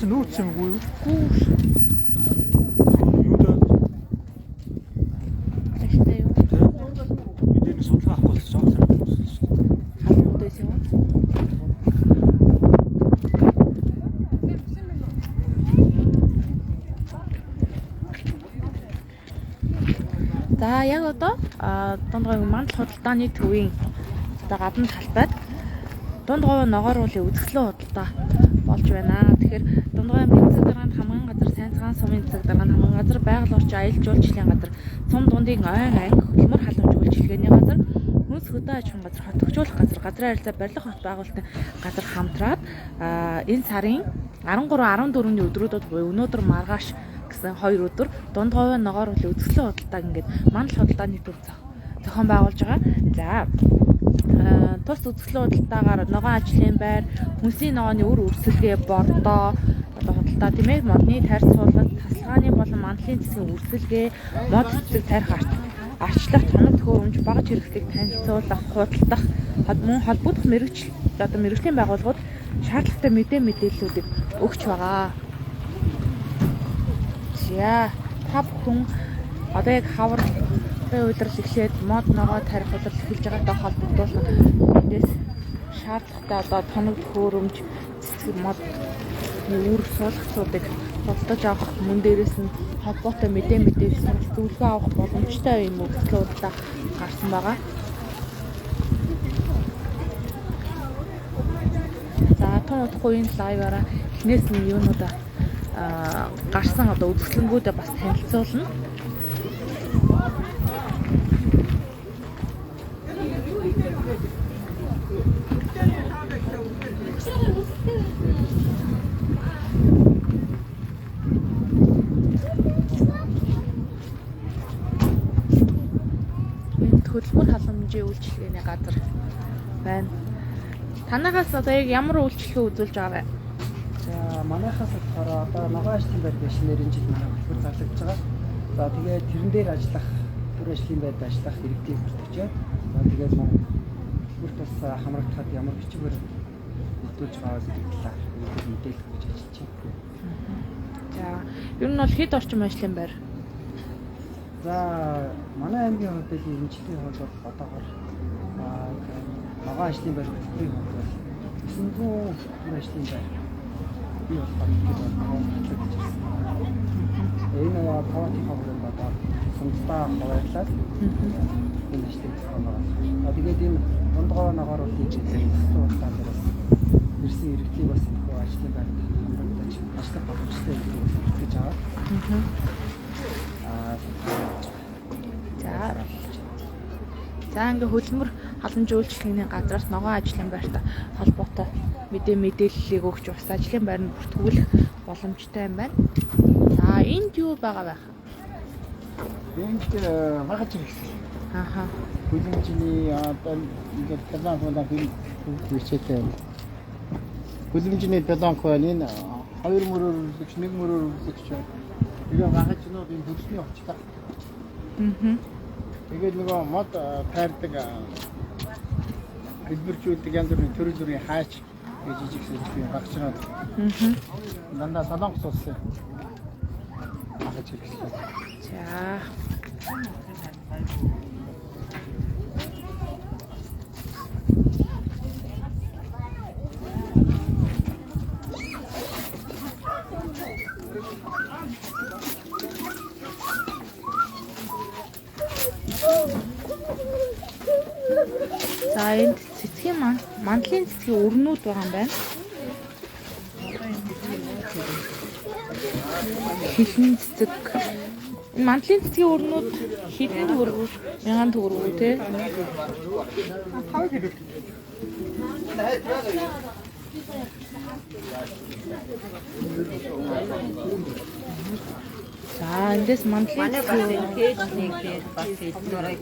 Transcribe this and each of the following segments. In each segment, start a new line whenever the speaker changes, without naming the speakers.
Наа чи нүүрч юм уу юу?
Гүүш.
Юу даа?
Аштай юу?
Тэ. Энд нэг судалгаа авах гэж жоох санагдсан шүү дээ.
Халуун байсан юм. За яг одоо Дундговын мандал худалдааны төвийн одоо гадна талбайд Дундговын ногооруулын үзэсгэлэн худалдаа болж байна. Тэгэхээр Дундгов аймгийн засаг дарганд хамгаан газар, сайн цагаан сумын засаг дарганд хамгаан газар, байгаль орчин аялал жуулчлалын газар, сум дундын ойн анги хөдөлмөр халамж үйлчилгээний газар, хүнс хөдөө аж ахуйн газар, хот хөгжүүлэх газар, газрын харилцаа барилга хот байгуулалтын газар хамтраад энэ сарын 13 14-ний өдрүүдэд буюу өнөөдөр маргааш гэсэн хоёр өдөр Дундговын ногооруулын үзэсгэлэн худалдааг ингээд мандал худалдааны төв зохион байгуулж байгаа. За тус үзэсгэлэн худалдаагаар ногоон ажлын байр, хүнсний ногооны үр өрсөлгээ, бордоо одоо худалдаа тийм ээ, модны тарь суулгах, тасалгааны болон мандлын цэцгийн өрсөлгээ, мод цэцэг тарих арчлах, тоног төхөөрөмж, багаж хэрэгслийг танилцуулах, худалдах, мөн холбогдох мэрэгжил одоо мэрэгжлийн байгууллагууд шаардлагатай мэдээллүүдийг өгч байгаа. За та бүхэн одоо яг хаврын улирал эхлээд мод ногоо тарих улирал эхэлж байгаатай холбогдуулан эндээс шаардлагатай одоо тоног төхөөрөмж, цэцэг мод үр суулгацуудыг худалдаж авах, мөн дээрээс нь холбоотой мэдээлэл зөвлөгөө авах боломжтой юм үзэсгэлэн худалдаа гарсан байгаа. За тун удахгүй энэ лайваараа эхнээс нь юунуудаа гарсан одоо үзэсгэлэнгүүдээ бас танилцуулна. Энд хөдөлмөр халамжийн үйлчилгээний газар байна. Танахаас одоо яг ямар үйлчилгээ үзүүлж байгаа вэ?
За манайхаас болохоор одоо ногоон ажлын байр гэх шинээр энэ жил манай хөтөлбөр зарлагдж байгаа. За тэгээд тэрэн дээр ажиллах, төр ажлын байрд ажиллах иргэдийг бүртгэжээ. За тэгээд манай хөтөлбөрт бас хамрагдахад ямар бичвэр бүрдүүлж байгаа гэдэг талаар иргэдэд мэдээлэл өгч ажиллаж байна.
За ер нь бол хэд орчим ажлын байр?
За манай аймгийн хувьд л энэ жилийн хувьд бол одоогор ногоон ажлын байр хөтөлбөрийн хувьд бол 900 төр ажлын байр бий болохоор ихэд бол батлагдаж ирсэн. Энэ палатынхаа хүрээнд одоо сумдаа хуваарлаад энэ ажлыг зохион байгуулах. А тэгээд энэ Дундгов ногооруулын жилийн засгийн худалдаан дээр бас ирсэн иргэдийг бас энэхүү ажлын байранд хамрагдаж ажиллах боломжтой гэдгийг бас итгэж аваад
За ингээ хөдөлмөр халамж үйлчилгээний газраас ногоон ажлын байртай холбоотой мэдээллийг өгч бас ажлын байранд бүртгүүлэх боломжтой юм байна. За энд юу байгаа байх?
Энд багаж хэрэгсэл.
Аха.
Хүлэмжний одоо ингээд бланк бланк хичээтэй байна. Хүлэмжний бланк байна. Энэ хоёр мөрөөр өрлөгч, нэг мөрөөр өрлөгч байна. Тэгээ багажнууд энэ хөлсний овчлага. Тэгээд нөгөө мод тайрдаг хэлбэржүүлдэг янз бүрийн төрөл бүрийн хаач гэж жижиг сажиг багажнууд. Дандаа Солонгос улсын багаж хэрэгсэл.
За. За энд цэцгийн мандлын цэцгийн өрнүүд байгаа юм байна. Хилэн цэцэг. Энэ мандлын цэцгийн өрнүүд хэдэн төгрөг вэ? 1000 төгрөг үү те? За эндээс мандлын цэцгийн
Пэйж нэгдээд бас эднүрэг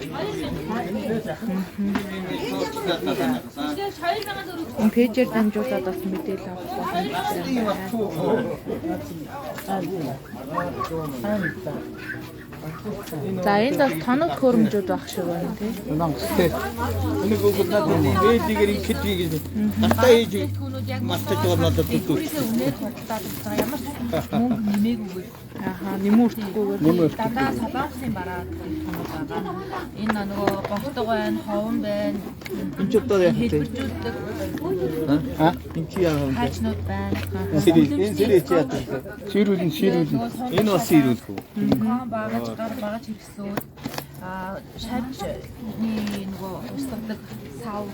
Энэ пэйжээр дамжуулаад бас мэдээлэл авах боломжтой юм байна. За энд бас тоног хөрөмжүүд байх шиг байна тий.
Нангастэй. Энийг өгөөд надад ээжигээр ингэж гэж. Тартаа ээж мартаж байгаа надад дутуу.
Үнээр худалдаад авч байгаа. Ямар ч мөнгө нэмээгүйгээр.
Ааха, нэмэн өртөхгүйгээр.
Нэмэн өртөхгүй.
Дандаа солонгосын бараа тоног байгаа. Энэ нөгөө гортог байна, ховон байна.
Энд ч одоо яах вэ?
Хэлбэржүүлдэг
Аа?
Энд чи яах вэ?
хаачнууд байна.
Сэрээ энэ сэрээ чи яах вэ?
Сэрүүлэн сэрүүлэн.
Энэ бас сэрүүлэх үү?
Кон багаж, гар багаж хэрэгслүүд а шавжны нөгөө устгадаг сав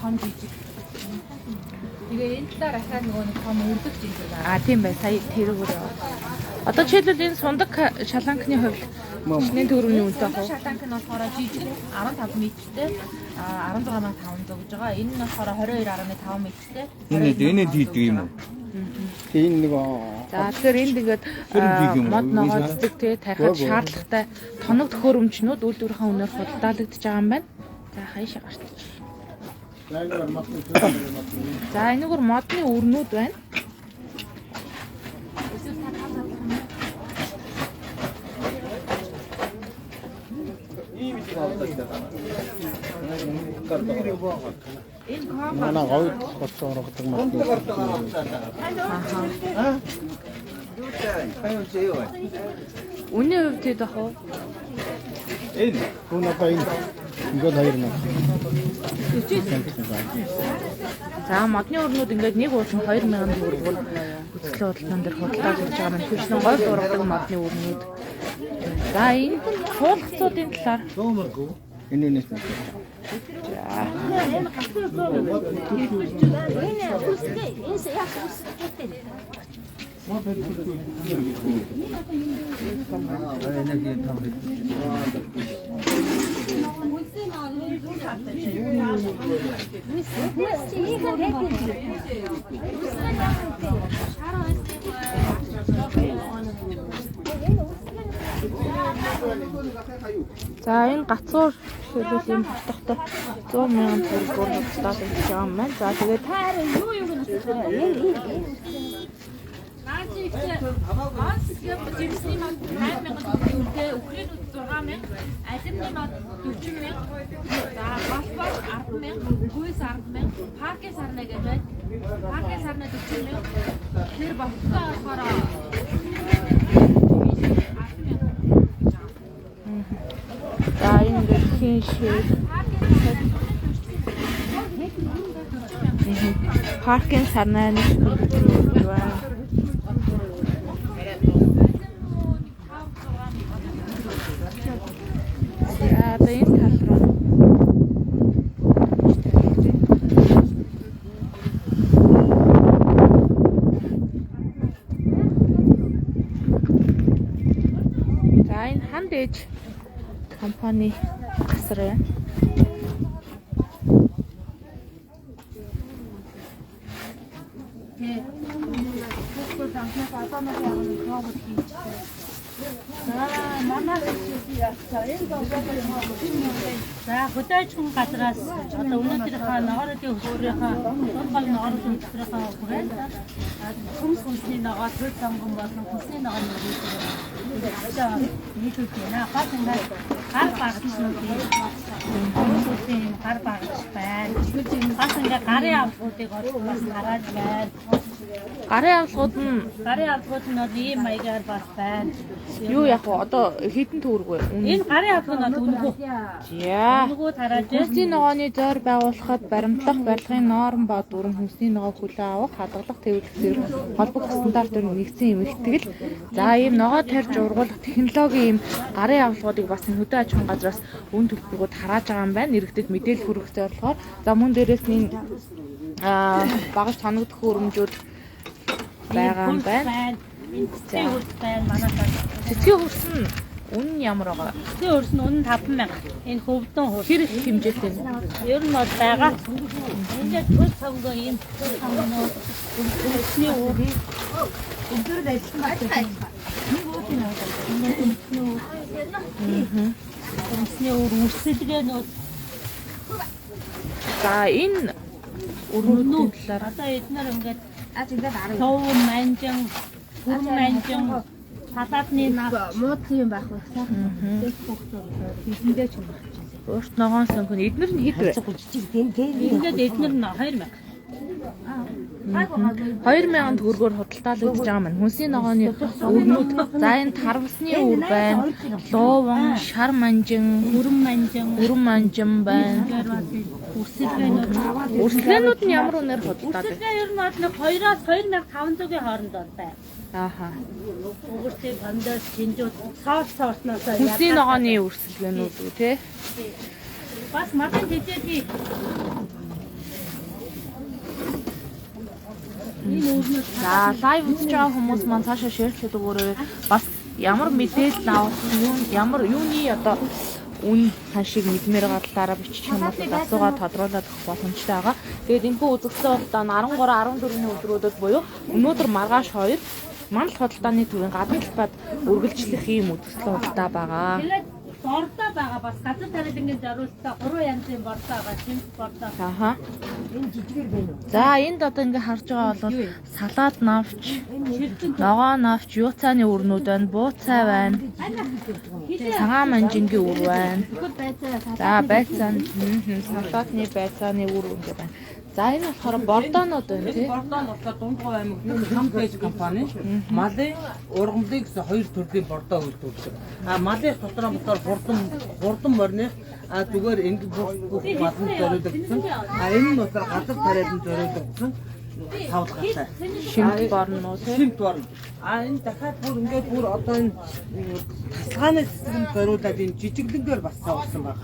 том жижиг. Тэгээ энэ талаар ахаад нөгөө нэг том үрдэж жижиг байгаа.
А тийм бай, сая тэрүүгээр яваа. Одоо жишээлбэл энэ сундаг шаланкны хувьд шинэ төгрөгийн үнэтэй
Сундаг
хав.
шаланк нь болохоор жижиг нь 15 метртэй 16500 гэж байгаа. Энэ нь болохоор 22.5 метртэй.
Энэ энэ хийдэг юм уу?
Энэ нэг
За тэгэхээр энд ингээд
Хөрөмж юм уу?
мод ногоо цэцэг тий тарихад шаардлагатай тоног төхөөрөмжнүүд үйлдвэрийн үнээр худалдаалагдаж байгаа юм байна. За хаяшаа гарч. За энэгээр модны өрнүүд байна.
манай говьд болсон ургадаг мод.
Үнийн хувьд хэд ах вэ?
Энэ
Хүн одоо энэ ингээд 2000.
За модны өрнүүд ингээд нэг уулын 2000 төгрөгөөр үзэсгэлэн худалдаан дээр худалдаалагдж байгаа маань хөвчлэн гол ургадаг модны өрнүүд. За энэ хуулцуудын талаар
Энэ үнээс нь.
За энэ гацуур жишээлбэл ийм хотохтой 100 мянган төгрөгөөр худалдаалагдж байгаа юм байна. За тэгээд
Наач ихтэй онс жимсний мод 8000 төгрөгийн үнэтэй, үхрийнүүд 6000, алимны мод 40000, за голбоор 100000, гүйс 100000, паркийн сарна гэж байна. Паркийн сарна 40000. Тэр болттой болохоор 100000 гэж байгаа.
за энэ ингээд хин шиг паркийн сарнай нэг байна. За одоо энэ тал руу. За энэ ханд ээж компани гасар байна.
За хөдөөжхөн газраас одоо өнөөдрийнхөө ногооруудын хөтөлбөрийнхөө дунд гол ногооруудын хөтөлбөрийнхөө хүрээнд төмс хүнсний ногоо, төл сонгон болон хүнсний ногооны үйлдвэр нийлүүлж байна. Гол ингээд гар багцнуудын хүмүүсийн юм гар багц байна. Бас ингээд гарын авлагуудыг бас гараад байна.
Гарын авлагууд нь
Гарын авлагууд нь бол ийм маягаар бас байна.
юу яг вэ? Одоо хэдэн төгрөг вэ? Үнэ.
Энэ гарын авлага нь бол үнэгүй.
За.
Үнэгүй тарааж байна.
Хүнсний ногооны зойр байгуулахад баримтлах барилгын норм ба дүрэм хүнсний ногоо хүлээн авах, хадгалах, тээвэрлэх зэрэг холбогдох стандартаар нэгдсэн юм ихтгэл. За ийм ногоо тарьж ургуулах технологийн ийм гарын авлагуудыг бас энэ хөдөө аж ахуйн газраас үн төлбөргүүд харааж байгаа юм байна. Иргэдэд мэдээлэл хүргэх зорилгоор. За мөн дээрээс нь энэ багаж тоногдох хөрөмжүүд байгаа юм байна.
Энэ цэцгийн хөрс байна манайхаа.
Цэцгийн хөрс нь үн нь ямар байгаа?
Цэцгийн хөрс нь үнэн 5000. Энэ хөвдөн хөрс.
Хэр их хэмжээтэй вэ?
Ер нь бол байгаа. Энд төл сонгон ийм төл сонгоноо өмсний үр. Өдөр ажилласан байна. Нэг уур юм аа. Өмсний үр. Өмсний үр үрсэлгээнүүд.
За энэ өрнүүдийн талаар
Одоо эднэр ингээд тув манжин, хүр манжин, Салаадны навч
Муудсан юм байх вэ? Сайхан. Бэлэндээ ч юм байх чинь.
Урт ногоон сөнх нь эднэр нь хэд вэ?
Ингээд эднэр нь 2000.
2000 төгрөгөөр худалдаалагдж байгаа маань. Хүнсний ногооны өрнүүд. За энэ тарвсны үр байна. Лууван, шар манжин,
Өрөн манжин,
өрөн манжин байна.
Үрсэлгээнүүд.
Үрсэлгээнүүд нь ямар үнээр худалдаад байна?
Үрсэлгээ ер нь бол нэг 2-оос 2500-ийн хооронд бол байна.
Ааха.
Өгөртэй помидор, чинжүүд, соус соусноос
Хүнсний ногооны үрсэлгээнүүд үү те?
Бас мадын тэжээлийн энэ өрнөс
За live үзэж байгаа хүмүүс маань цаашаа share лээд өгөөрэй. Бас ямар мэдээлэл авах юм ямар юуны одоо үн ханшиг мэдмээр байгаа талаараа бичих юм бол асуугаад тодруулаад өгөх боломжтой байгаа. Тэгээд энэхүү үзэгдсэн худалдаа нь 13 14-ний өдрүүдэд буюу өнөөдөр маргааш 2 мандал худалдааны төвийн гадна талбайд үргэлжлэх ийм үзэгдсэн худалдаа байгаа.
Тэгээд бордоо байгаа бас газар тариалангийн зориултаа 3 янзын бордоо байгаа. Чимс бордоо.
Аха. За энд одоо ингээ харж байгаа бол салаад навч, ногоон навч, юуцааны өрнүүд байна, бууцай байна. Цагаан манжингийн үр байна. За байцаан, салаатны байцааны үр ингээ байна. За энэ болохоор бордоонууд байна тий.
Бордоо нь болохоор Дундгов аймаг Хампэж компани малын ургамлын гэсэн хоёр төрлийн бордоо үйлдвэрлэдэг. А малын дотор нь болохоор хурдан морины а зүгээр ингэ бүх маланд зориулагдсан. А энэ нь болохоор газар тариалан зориулагдсан савлгаатай.
Шимт борно уу тий.
Шимт борно. А энэ дахиад бүр ингээд бүр одоо энэ тасалгааны цэцгэнд зориулаад энэ жижиглэнгээр бас савлсан байна.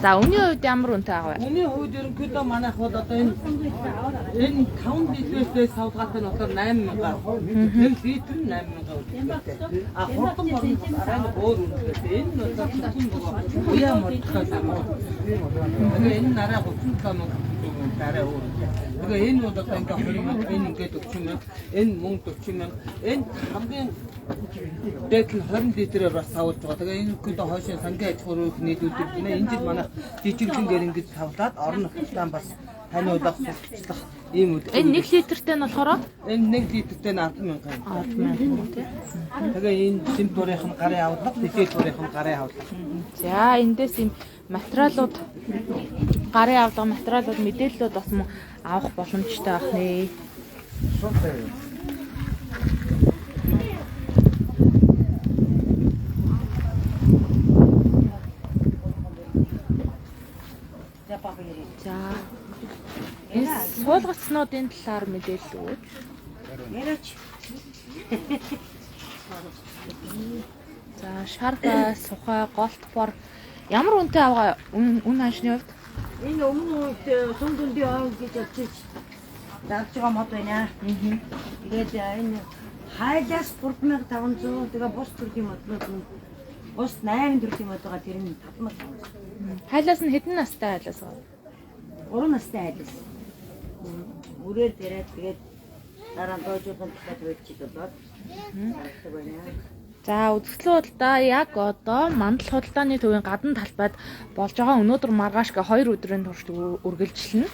За үнийн хувьд ямар үнэтэй байгаа вэ?
Үнийн хувьд ерөнхийдөө манайх бол одоо энэ 5 литрээс савлгаатай нь болохоор 8000. 1 литр нь 8000 үнэтэй. А хурдан борно бол арай нэг өөр үнэтэй. Энэ нь болохоор зөвхөн нөгөө уяа модтой юм уу. Тэгээ энэ нь арай 37000 үнэтэй арай өөр үнэтэй. Тэгээ энэ бол одоо ингээ 20000, энэ ингээ 40000, энэ мөн 40000, энэ хамгийн дээд нь 20 литрээр бас савлж байгаа. Тэгээ энэ ерөнхийдөө хойшоо сангийн аж ахуйн руу нийлүүлдэг. Энэ жил манайх жижиглэнгээр ингэж савлаад орон нутгтаа бас таниулах, сурталчлах ийм үйл.
Энэ 1 литртэй нь болохоор
Энэ 1 литртэй нь 100000.
100000 тий.
Тэгээ энэ симт дурынх нь гарын авлага, тэжээл дурынх нь гарын авлага.
За эндээс ийм материалууд гарын авдаг материалууд мэдээллүүд бас мөн авах боломжтой байх нэ. За энэ суулгацнуудын талаар мэдээлэл өгөөч.
Яриач.
За шарга, сухай, голт бор ямар үнэтэй авгаа үн ханшны хувьд?
Энэ өмнө үед сүм дүндийн ой гэж очиж зарж байгаа мод байна. Тэгээд энэ хайлаас 3500 тэгээ бус төрлийн моднууд нь бус 8 төрлийн мод байгаа, тэр нь 5500.
Хайлаас нь хэдэн настай хайлаас байгаа?
3 настай хайлаас. Үрээр дээрээ тэгээд дараа нь дуужуулан дахиад хуульчид болоод зардаг байна.
За үзэсгэлэн худалдаа яг одоо мандал худалдааны төвийн гадна талбайд болж байгаа. Өнөөдөр маргааш гэ 2 өдрийн турш үргэлжлэнэ.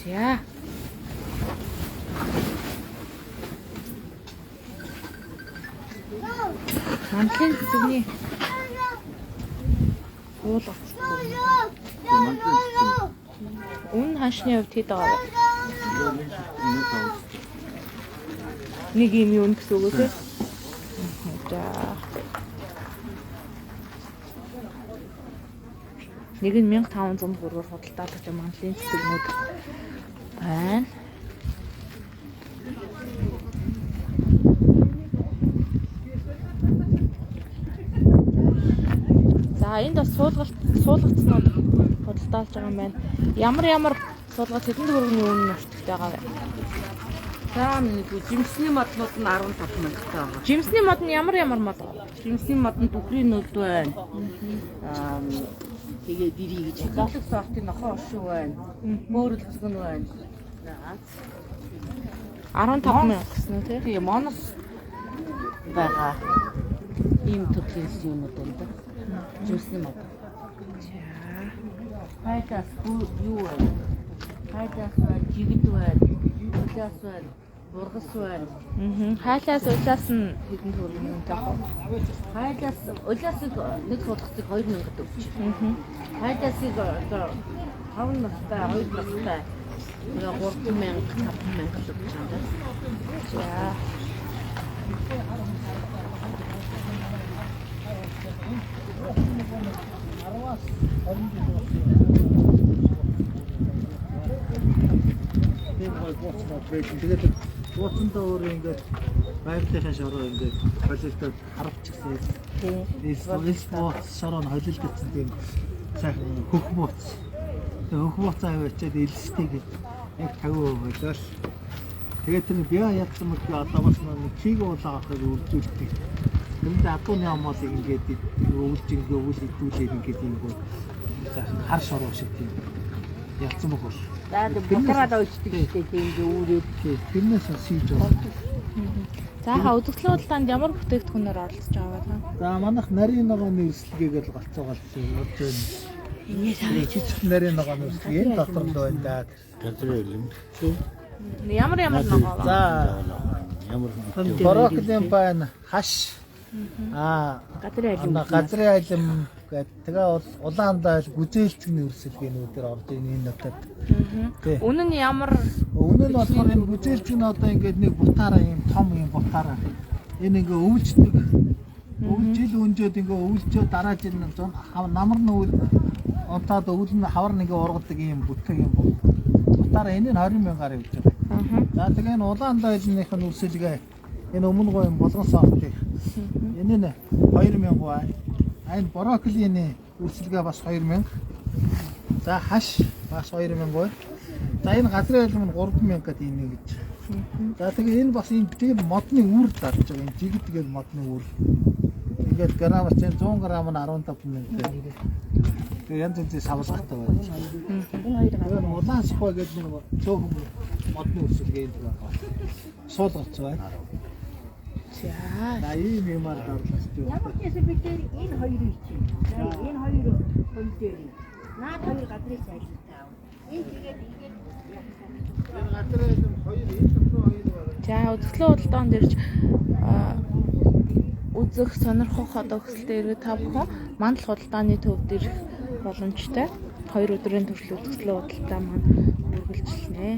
За. Мандлын цэцэгний уулгац. Үн ханшны хувьд хэд байгаа вэ? Нэг юм юу гэсэн үг үү те? За. Нэг нь 1500 төгрөгөөр худалдаалж мандлын цэцэгнүүд байна. За энд бас суулгацнууд худалдаалж байгаа юм байна. Ямар суулгац хэдэн төгрөгийн үнэ өртөгтэй байгаа вэ?
За миний жимсний моднууд нь 15 мянгатай байгаа.
Жимсний мод нь ямар мод вэ?
Жимсний модонд үхрийн нүд байна. Тэгээ дэрий гэж. Ботлог сортын нохоо оршин байна. Бөөрөлцгөн байна.
15 мянга гэсэн үү те?
Тийм, монос байгаа. Ийм төрлийн юмуд байна да. Жимсний мод.
За.
Хайлаас юу вэ? Хайлаас байна, жигд байна. Хайлаас байна.
Бургас байна.
Хайлаас улаас нь хэдэн төгрөг үнэтэй вэ?
Хайлаас улаасыг нэг суулгацыг 2000-д өгч. Хайлаасыг одоо 5 настай, 2 настай тэгээ 3000, 5000 л өгч байна.
За.
Тийм гой бууц мод байсан. Тэгээд бууцандаа өөрөө ингээд байгалийнхаа шороо ингээд холилдоод харавчихсан.
Тийм.
Элс бууц шороо нь холилдсон тийм сайхан хөх бууц. Тэгээд хөх бууцаа аваачаад элстэй гэж яг 50% холиол. Тэгээд тэр био ядсан мөч одоо бас нэг чиг уулаа авахыг үржүүлдэг. Тэрэнд адууны амоолыг ингээд өвлж ингээд өвөл идүүлээд ингээд юм гоо сайхан хар шороо шиг тийм ялцсан мөх бол.
За бутараад ойчдөг шүү дээ тийм ингээ үүрээд.
Тэрнээс нь сийж байна.
За ха үзэсгэлэн худалдаанд ямар бүтээгдэхүүнээр оролцож байгаа вэ?
За манайх нарийн ногооны өрсөлгээгээр л голцоогоол болж байна. Жижиг нарийн ногооны өрсөлгээ энэ дотор л байна да.
Газар юм.
Ямар ямар ногоо вэ?
За
Ямар
брокколийн байна, хаш. Аа
Газрын алим.
газрын алим гэдэг. Тэгээ бол улаан дайл гүзээлцгэний өрсөлгээнүүдээр орж ийн энэ нутагт. Тий.
Үнэ нь ямар
Үнэ нь болохоор энэ гүзээлцэг нь одоо ингээд нэг бутаараа ийм том ийм бутаараа энэ ингээ өвлждөг. Өвлж жил өнжөөд ингээ өвлжөө дараа жил нь намар нь өвл унтаад өвл нь хавар нь ингээ ургадаг ийм бүтэг юм бу. Бутаараа энэ нь 20 мянгаар явж байгаа. За тэгээ энэ улаан дайлных нь өрсөлгээ энэ өмнө гоё юм булган сортыг. Энэ нь 2000 байна. А энэ брокколины өрсөлгээ бас 2000. За хаш бас 2000 байна. За энэ газрын алим нь 3000 гэдэг юм гэж. За тэгээ энэ бас энэ тийм модны үр дарж байгаа. Энэ жигд гэдэг модны үр. Ингээд грамм чинь 100 грамм нь 15000. Тэгээ янз янзын савлгаатай байна.
Энэ хоёр
Тэгээ улаан сухай гэдэг нэг цөөхөн модны өрсөлгээ энэ байгаа. Суулгац байна.
За.
За ийм юмар дарлаж байна.
Ямар ч байсан бид дээр энэ хоёрыг чинь. За энэ хоёр хөл дээр. Наад хоёр газрын цайлтаа аав. Энэ тэгээд ингээд
Энэ газрын алим хоёр энэ дотор хоёр байна.
За үзэсгэлэн худалдаанд ирж үзэх, сонирхох одоо хүсэлтэд иргэд та бүхэн мандал худалдааны төвд ирэх боломжтой. 2 өдрийн туршил үзэсгэлэн худалдаа маань үргэлжилнэ.